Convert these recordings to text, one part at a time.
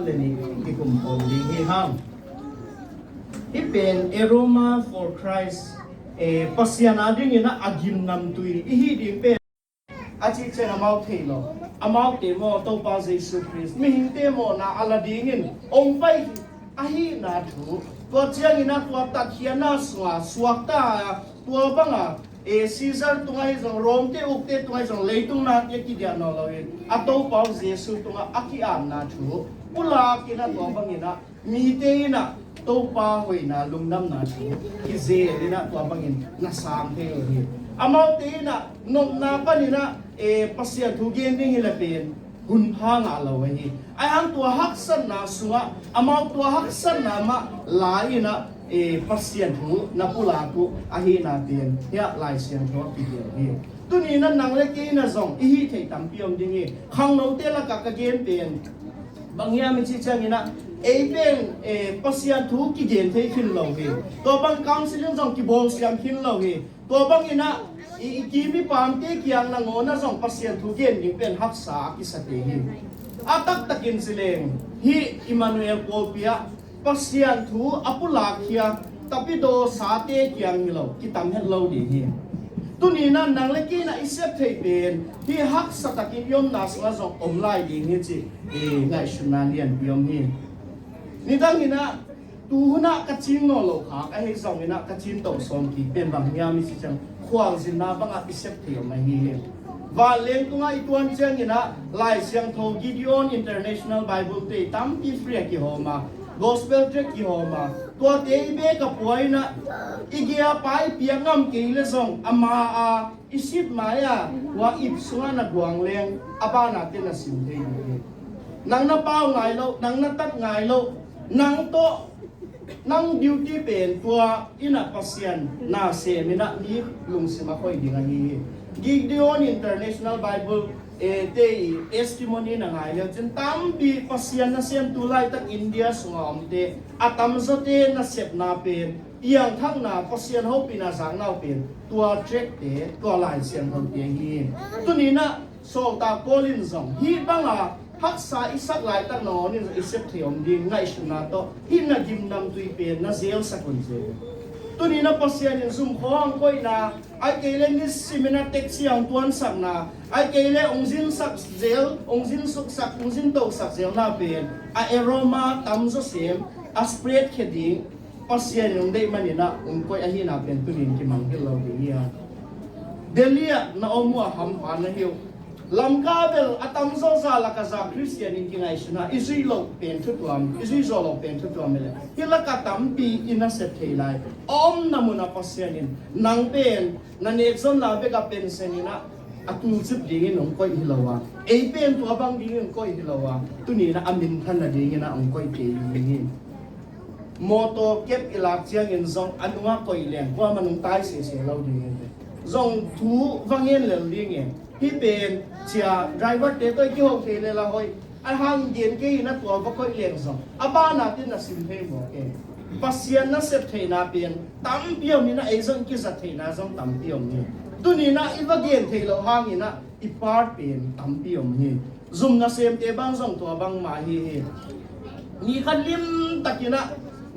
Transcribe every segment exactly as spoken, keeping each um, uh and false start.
le nih kikum khawm ding hi hang. Hih pen Aroma for Christ, eh, Pasian a dingin a gimnamtui i hih ding pen a cih ciang amau thei lo. Amaute maw, Topa Jesu Khrist mihingte mawhna a la dingin ong pai ahihna thu, tua ciangin a tua tatkhiatna sunga suakta a, tua banga, e, Caesar tungah hi zong, Rome te ukte tungah hi zong, leitung nate kidiah nawn loin a Topa Jesu tungah a ki-apna thu pulakin a tua bangin a mite in a Topa hoihna lungdamna thu kizel in a tua bangin na sang thei uh hi. Amaute in a nopna panin a, e, Pasian thu gen ding hi le pen hun pha ngah lo ahi. Ahi hang tua haksatna sungah amau tua haksatna mah la in a, e, Pasian thu na pulak uh ahihna pen hiah Lai Siangtho a kigelh hi. Tuni in a nang le kei in a zong i hih theih tampi om ding hi. Khangnote lakah ka gen pen bang hiam i cih ciangin a, ei pen, e, Pasian thu kigen thei khin lo hi. Tua bang counseling zong kibawl siam khin lo hi. Tua bangin a, i, i kim i pamte kiang nangawn a zong Pasian thu gen ding pen haksa a kisate hi. A taktakin ci leng, hih Emmanuel pawlpi ah Pasian thu a pulakkhia tapidaw sate kiang hi lo, kitam het lo ding hi. Tuni in a nang le kei in a i sep thei pen hih haksa takin i omna sungah zong om lai ding hi cih, e, ngaihsutna lianpi om hi. Nidangin a, tu hun ah ka cing nawn lo khak ahi zongin a ka cin toh sawm kik pen bang hiam i cih ciang khualzinna bangah i sep thei om ahi hi. Vanleng tungah i tuan ciangin a Lai Siangtho, Gideon International Bible te tampi free a kihawm a, Gospel tract kihawm a, tuate i bek a pua in a i giapa i piak ngam kei le zong ama a i sit mai a, hua ip sungah na guang leng a banate na sim thei ding hi. Nang na pau ngai lo, nang na tat ngai lo, nang tawh, nang duty pen tua in a Pasian na sem in a mi lungsim a khoih ding ahi hi. Gideon International Bible, e, te i testimony na ngai leu cin tampi Pasian na sem tu laitak India sunga omte a tamzawte na sepna pen piangthakna, Pasian hopihna zakna uh pen tua tract te, tua Lai Siangtho te hi. Tuni in a sawltak Paul in zong hih banga haksa i sak laitak nangawn in i sep thei om ding ngaihsutna tawh hih na gimnamtui pen na zelsak un ci. Tuni in a Pasian in zum khawng koihna, ai kei le nisimin a taxi ang tuansakna, ai kei le ong zinsak zel, ong zinsuksak, ong zintosak zelna pen a aroma tamzaw sem a spread khia ding Pasian in ong deih manin a ong koih ahihna pen tunin kimang hil lo ding hi a. Delhi ah na om uh a hampha na hi uh. Lamka bel a tamzaw za laka za Khristian in kingaihsun a, i zuih loh pen thutuam, i zuih zawh loh pen thutuam hi leh hih laka tampi i na sep thei lai. A omna mun a Pasian in nang pen na nekzonna bek a pensen in a, a tulcip dingin ong koih hi lo a, ei pen tua bang dingin ong koih hi lo a, tuni in a a minthanna dingin a ong koih kei ding hi. Mawtaw kep i lak ciangin zong a nungah koih leng kuamah nung tai sese lo ding hi. Zong thu va ngen lel ding e. Hih pen cia driver te tawh i kiho thei lel a hoih. A hang gen kei in a tua va koih leng zong a banah tin a sim thei mawk e. Pasian na sep theihna pen tampi om in a, ei zong kizat theihna zong tampi om hi. Tuni in a i va gen theih loh hangin a i part pen tampi om hi. Zum nasemte bang zong tua bangmah hi hi. Mi khat limtakin a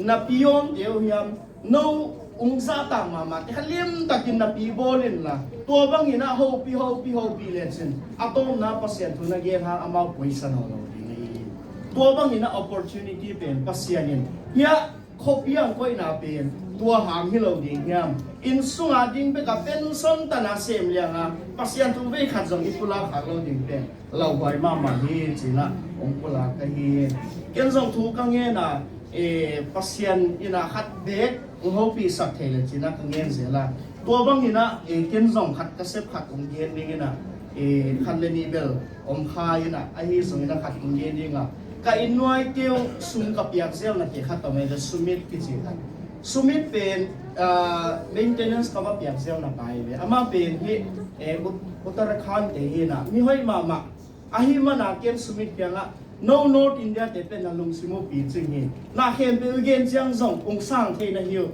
na pi awmte uh hiam, no ung zahtak mahmahte khat limtakin na pi bawl inla, tua bangin a hopih, hopih, hopih lecin a tawpna Pasian thu na gen hang amau poisa nawn lo ding hi. Tua bangin a opportunity pen Pasian in hiah khuapi ang koihna pen tua hang hi lo ding hiam? Inn sunga ding bek a pension tana sem lianga Pasian thu vei khat zong i pulak khak lo ding pen lauhuai mahmah hi, ci-in ah hong pulak ka hi. Ken zong thu ka ngen a, eh, Pasian in ah khat bek hong hopihsak thei leh ci-in ah ka ngen zel a. Tua bangin ah, eh, ken zong khat ka sep khat hong gen ding in ah, eh, khat le nih bel om kha in ah, ahi zongin ah khat hong gen ding a. Ka inn nuaite uh sum ka piak zelnate khat om e, Sumit kici khat. Sumit pen, ah, maintenance ka va piak zelna pa hi ve. Amah pen hih, eh, Ut-, Uttarakhand te hi in ah, mi hoih mahmah. Ahih manin ken Sumit kiangah, no North India te pen na lungsim uh picing hi. Na khempeuh i gen ciang zong hong sang thei na hi uh.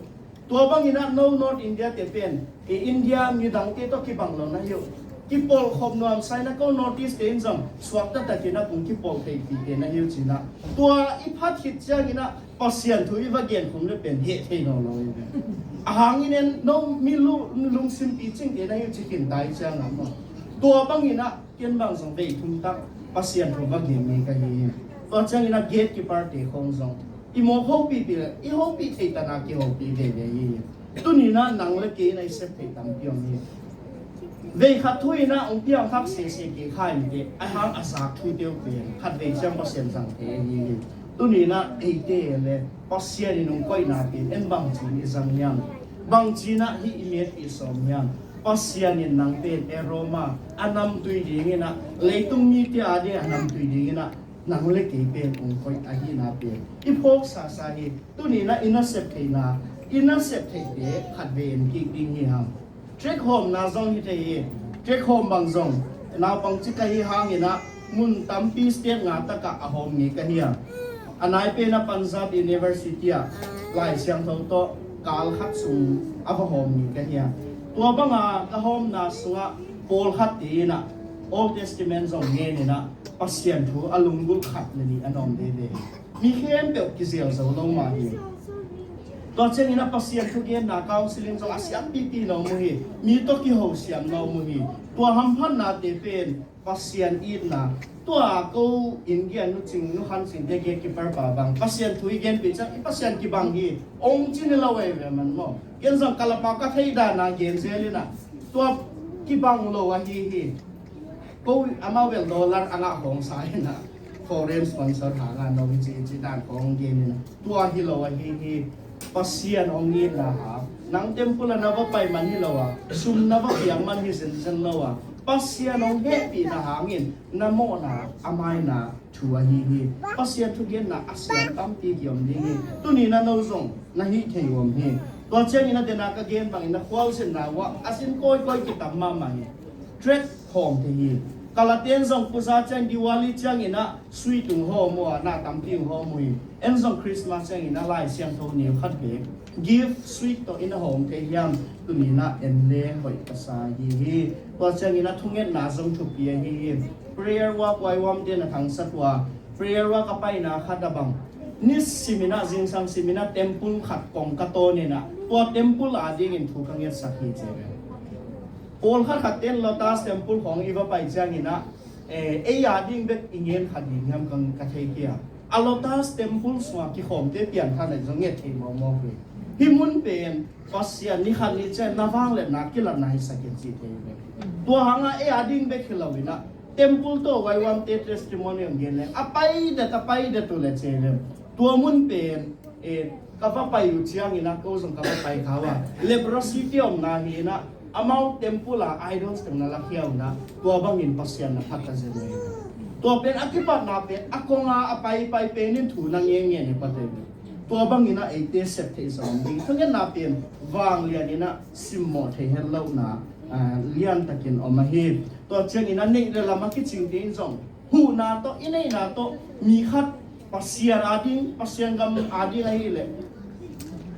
Tua bangin ah no North India te pen, eh, India midangte tawh kibang lo na hi uh. Kipawlkhop nuamsa in ah ko North East te in zong suakta takin ah kong kipawl theipih te na hi uh cin ah, tua i phat khit ciangin ah Pasian thu i va genkhum le pen heh thei naw lo hi ve. A hangin en no mi lu-, lungsim picing te na hi uh ci khin ta hi ciang ah maw. Tua bangin ah ken bang zong vei thum tak Pasian thu va gen ngei ka hi hi. Tua ciangin ah gatekeeper te khong zong i mawk hopih pih le i hopih thei tan ah kihopih veve hi hi. Tuni in ah nang le kei in ah i sep theih tampi om hi. Vei khat thu in ah ong piang thak sese kei kha in te a hang a zak thu teu pen khat vei ciang Pasian zang thei ahi hi. Tuni in ah eite le Pasian in ong koihna pen en bang cin i zang hiam? Bang cin ah hih i met i sawm hiam? Pasian in nang pen aroma a namtui dingin ah leitung mite a ding a namtui dingin ah nang le kei pen ong koih ahihna pen i phawk sasa hi. Tuni in ah i nasep theihna, i nasep theihte khat vei en kik ding hi hang. Trek hawmna zong hi thei hi. Trek hawm bang zong naupang ci ka hi hangin ah mun tampi state nga takah a hawm ngei ka hi a, a nai pen ah Punjab University ah Lai Siangtho tawh kal khat sung a va hawm ngei ka hi a, tua banga ka hawmna sungah pawlkhat te in ah Old Testament zong ngen in ah Pasian thu a lunggulh khat le nih a nawm veve. Mi khempeuh kizel zo lo mah hi. Tua ciangin ah Pasian thugenna counseling zong a siampipi na om uh hi. Mi tawh kiho siam na om uh hi. Tua hamphatnate pen Pasian itna, tua ko in gen nu cing nu khan cing te gatekeeper pa bang Pasian thu i genpih ciang i Pasian kibang hi ong ci ni lo ei ve man maw. Ken zong ka lapa ka thei dana gen zel in ah tua kibang lo ahi hi. Ko amau bel dollar a ngah hawng sa in ah foreign sponsor hanga no hi ci ci dan kong gen in ah tua hi lo ahi hi. Pasian hong itna ha, nang temple a na va pai man hi lo a, sum na va piak man hi zenzen lo a, Pasian hong hehpihna hangin na mawhna a maina thu ahi hi. Pasian thugenna a siam tampi kiom ding hi. Tuni na no zong na hih thei om hi. Tua ciangin a dena ka gen bangin na khualzinna uah a sin kawikawi kitam mahmah hi. Trek hawm thei hi. Kalaten zong puza ciang Diwali ciangin ah sweet ung hawm uh a, na tampi ung hawm uh hi. En zong Christmas ciangin ah Lai Siangtho neu khat bek gift sweet tawh in a hawm thei hiam? Tuni na en le hoih ka sa hi hi. Tua ciangin ah thungetna zong thupi ahi hi. Prayer walk Y WAM te na thangsak uh a, prayer walk a paina khat a bang nisim in ah zingsang sim in ah temple khat kong ka tawn in ah tua temple a dingin thu ka ngetsak hi ci ve. Pawlkhat khat ten Lotus Temple khawng i va pai ciangin ah, eh, ei a ding bek i ngen kha ding hiam ka, ka thei kei a. A Lotus Temple sungah kikhawmte piangthak na zong nget thei mawkmawk hi. Hih mun pen Pasian ni khat ni ciang na vangliatna kilatna hi sak in ci thei hi. Tua hangah ei a ding bek hi lo in ah temple tawh Y WAM te testimony hong gen leng a pai det, a pai det uh le ci leng tua mun pen, eh, ka va pai uh ciangin ah ko zong ka va pai kha uh a, leprosy te omna hi in ah amau temple a idols teng na lakhia uh in ah tua bangin Pasian na phat ka zen uh hi. Tua pen a kipatna pen a konga a pai pai pen in thu na ngen ngen hi pate. Tua bangin ah eite sep theih zong ding thungetna pen vanglian in ah simmawh thei het lohna, ah, liantakin om ahi. Tua ciangin a neih le lam a kicingte in zong huhna tawh i neihna tawh mi khat Pasian a ding, Pasian gam a ding ahih leh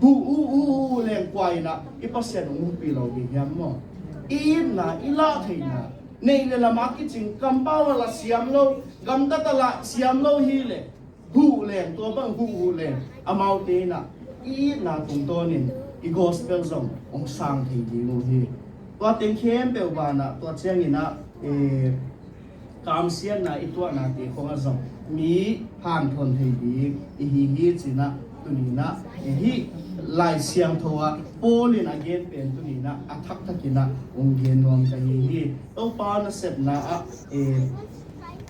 huh uh uh uh leng kua in ah i Pasian hong huhpih lo ding hiam maw? I itna, i lah theihna, neih le lam a kicing, kampau a lah siam lo, gamtat a lah siam lo hi leh huh leng, tua bang huh uh leng amaute in ah i itna tungtawnin i gospel zong hong sang thei ding uh hi. Tua teng khempeuh banah tua ciangin ah, eh, kamsiatna i tuahnate khong ah zong mi hanthawn thei ding i hi hi ci in ah tuni in ah, eh, hih Lai Siangtho ah Paul in a gen pen tuni in ah a thakthak in ah hong gen nuam ka hi hi. Topa nasepna ah, eh,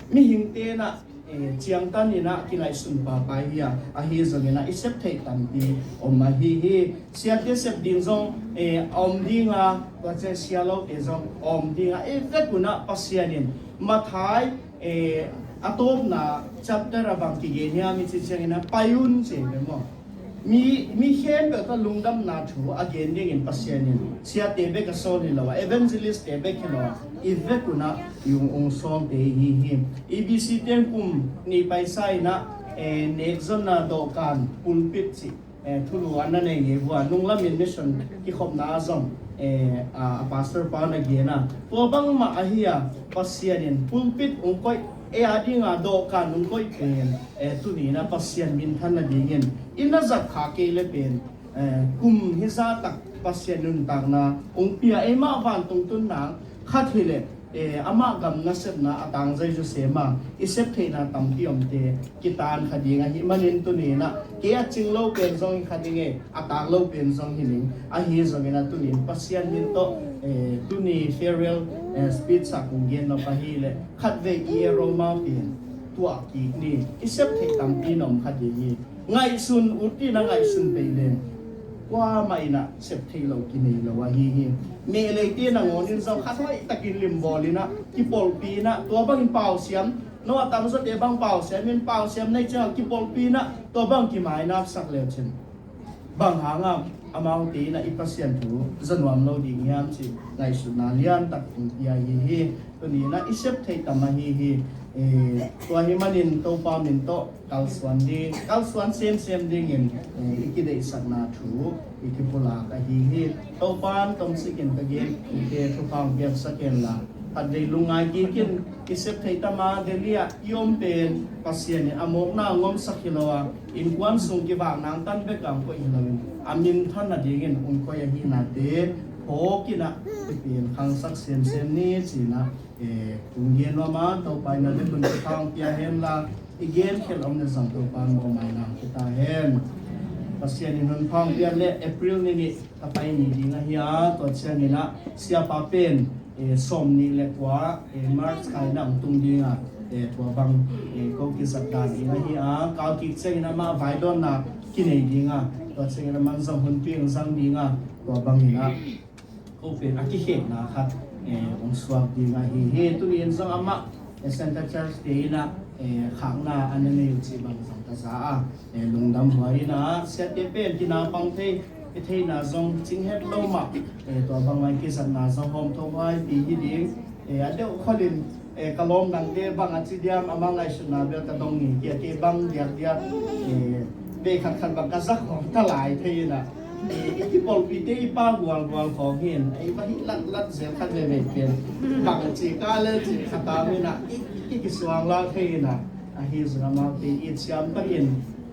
mihingte in ah, eh, ciangtan in ah kingaihsun paipai hi a, ahi zongin ah i sep theih tampi om ahi hi. Siate sep ding zong, eh, a om ding a, tua ciang sia lote zong a om ding a, i vek un ah Pasian in Matthai, eh, a tawpna chapter a bang kigen hiam i ci ciangin ah pai un ci ve maw? Mi, mi khempeuh tawh lungdamna thu a gen dingin Pasian in siate bek a sawl hi lo a, evangelist te bek hi lo a, i vek un ah i ung ung sawngte i hi hi. E B C ten kum nih paisa in ah, eh, nekzonna dawhkan pulpit cih eh, thulu an na nei ngei vua, nunglamin mission kikhopna ah zong, eh, a, a pastor pa na gen a. Tua bangmah ahi a, Pasian in pulpit ung koih ei a dinga dawhkan ung koih pen, eh, tuni in a Pasian minthan nadingin i na zat kha kei le pen, eh, kum hi zah tak Pasian nuntakna ung pia, eimah vantung tun nang khat hi leh, eh, amah gam nasepna a tangzai zaw sem a, i sep theihna tampi omte kitan kha ding ahih manin tuni in a, kei a cing lo pen zong hi kha ding e, a tak lo pen zong hi ning. Ahi zongin a tuni in Pasian min tawh, eh, tuni farewell, eh, speech a kong gen nop ahih leh, khatvei i aroma pen tuah kik ni, i sep theih tampi na om kha ding hi. Ngaihsun ut in a ngaihsun pei leng kuamah in a sep theih loh kinei lo ahi hi. Mehlei te nangawn in zong khat hoih takin limbawl in a, kipawlpi in a, tua bangin pausiam, no a tamzawte bang pausiam in, pausiam na hih ciangah kipawlpi in a, tua bang kimainaksak le uh cin, bang hangah amaute in a i Pasian thu za nuam lo ding hiam cih ngaihsutna lian tak kong pia ahi hi. Tuni in a i sep theih tam ahi hi. Eh, tua ahih manin Topa min tawh kalsuan ding, kalsuan semsem dingin, eh, i kideihsakna thu i kipulak ahi hi. Topa'n tomsikin ka gen, i te thupha hong piaksak hen la, khatvei lungngai kikin i sep theih tam a, Delhi ah i om pen Pasian in a mawkna hong omsak hi lo a, innkuan sung kivakna hong tan bek a hong koih hi loin, a minthan nadingin hong koih ahihnate phawk in a, i pen khangsak semsem ni ci-in a, eh, kong gen nuam a, Topa in a le hun thupha hong pia hen la, i gen khial om le zong Topa in mawhmaina hong pia ta hen. Pasian in hun pha hong piak leh April ni nih ka pai ni ding ahi a, tua ciangin a siapa pen, eh, sawmnih le kua, eh, March kha in a hong tung ding a, eh, tua bang, eh, ko kizat dan ding ahi a, kal kik ciangin amah vaidawnna kinei ding a, tua ciangin aman zong hunpi hong zang ding a, tua bangin a ko pen a kikhekna khat, eh, hong suak ding ahi hi. Tuni in zong amah, eh, Center Church te in a, eh, khakna a na nei uh cih bang zong ka za a, eh, lungdam huai in a, siate pen kinaupang thei, i theihna zong cing het lo mah, eh, tua bang mah kizatna zong hawmthawh huaipi hi ding, eh, a deuh kholin, eh, ka lawm dangte bang a ci diam, amah ngaihsutna bel ka dong ni, kei a kei bang diakdiak, eh, bei khatkhat bang ka zak khawm ta lai thei in a, eh, i kipawlpite i pa gualgual khawng hi in, ei va hih latlat zel khat veivei pen bang ci ka le ci khat a min a, i, i kisuang lak thei in a, ahi zong amaute i siam takin,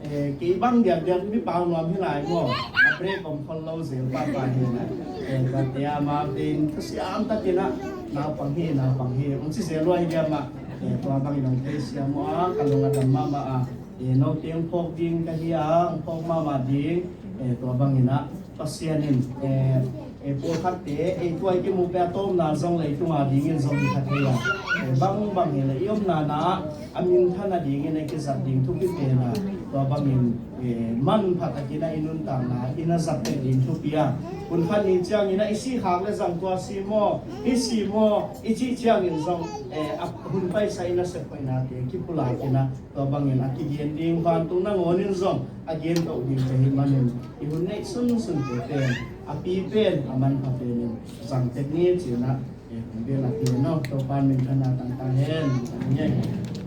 eh, kei bang diakdiak mi pau nuam hi lai maw, a break om khol lo zel pahpah hi in a, eh, tuate amaute in ka siam takin a, naupang hi, naupang hi, hong ci zel lua hi diam a, eh, tua bangin hong thei siam uh a, ka lung a dam mahmah a, eh, note hong phawk ding ka hi a, hong phawk mahmah ding, eh, tua bangin a, Pasian in, eh, eh, pawlkhatte, eh, tua i kimuh pen a tawpna zong leitung a dingin zong hi kha thei a, eh, bangbang hi leh i omna na a minthan nadingin a kizat ding thupi pen a, tua bangin, eh, manpha takin a i nuntakna i na zat tek ding thupi a, hun khat ni ciangin a i si khak le zang tua si maw, i si maw i cih ciangin zong, eh, a hun paisa i na sep hoihnate kipulak in a, tua bangin a kigen ding, vantung nangawn in zong a gen toh ding ka hih manin, i hun neih sunsun te pen a pi pen a manpha pen in zang tek ni ci-in a, eh, kong gen a hi no, Topa'n minthanna tang ta hen. Amen.